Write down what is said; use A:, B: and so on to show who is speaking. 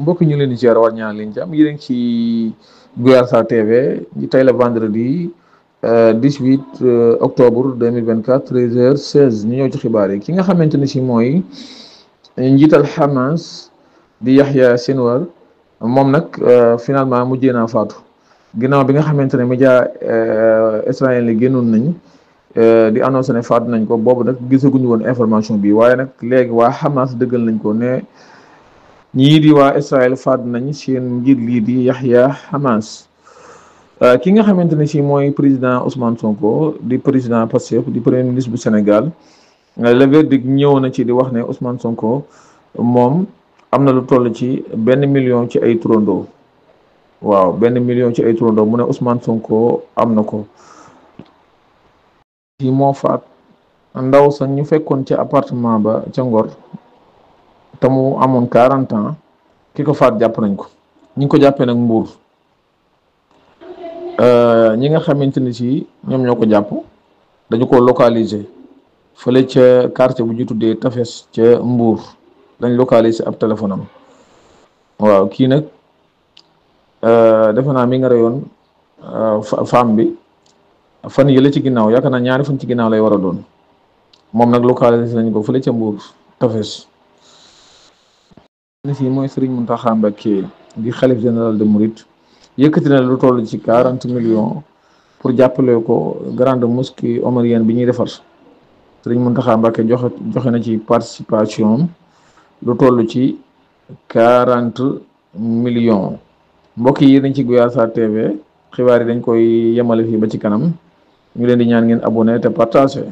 A: mbokk ñu leen di ziar war ñaan leen jàmm yéen ci Guyaar TV ñi tey la vendredi 18 octobre 2024 13h16 ñu ñëw ci xibaar yi ki nga xamante ni si mooy njiital Hamas di Yahya Sinwar moom nag finalement mujjee naa faatu ginnaaw bi nga xamante ne média israélien yi génnoon nañ di annoncé ne faatu nañ ko boobu nag gisaguñu woon information bi waaye nag léegi waa Hamas dëggal nañ ko ne ñii di waa Israël faat nañ seen njiit lii di Yahya Hamas ki nga xamante ne si mooy président Ousmane Sonko di président Pastef di premier ministre bu Sénégal le verdict ñëw na ci di wax ne Ousmane Sonko moom am na lu toll ci 1 million ci ay turandoo waaw 1 million ci ay turandoo mu ne Ousmane Sonko am na ko. ci moo faat ndaw sax ñu fekkoon ca appartement ba ca Ngor. te mu amoon 40 ans ki ko faat jàpp nañ ko ñi ngi ko jàppee nag Mbuur ñi nga xamante ni si ñoom ñoo ko jàpp dañu ko localiser fële ca quartier bu ñu tuddee Tafes ca Mbuur dañ localiser ab téléphone am waaw kii nag defe naa mi nga reyoon femme bi fan yële ci ginnaaw yaakaar naa ñaari fan ci ginnaaw lay war a doon moom nag localiser nañ ko fële ca Mbuur Tafes. si mooy Serigne Mountakha Mbacké di xalif général de Mouride yëkkati na lu toll ci 40 millions pour jàppale ko grande mosquée omarienne bi ñuy defar Serigne Mountakha Mbacké joxe na ci participation lu toll ci 40 millions mbokk yi dañ ci Guyaar TV xibaar yi dañ koy yemale fii ba ci kanam ñu leen di ñaan ngeen abonné te partagé.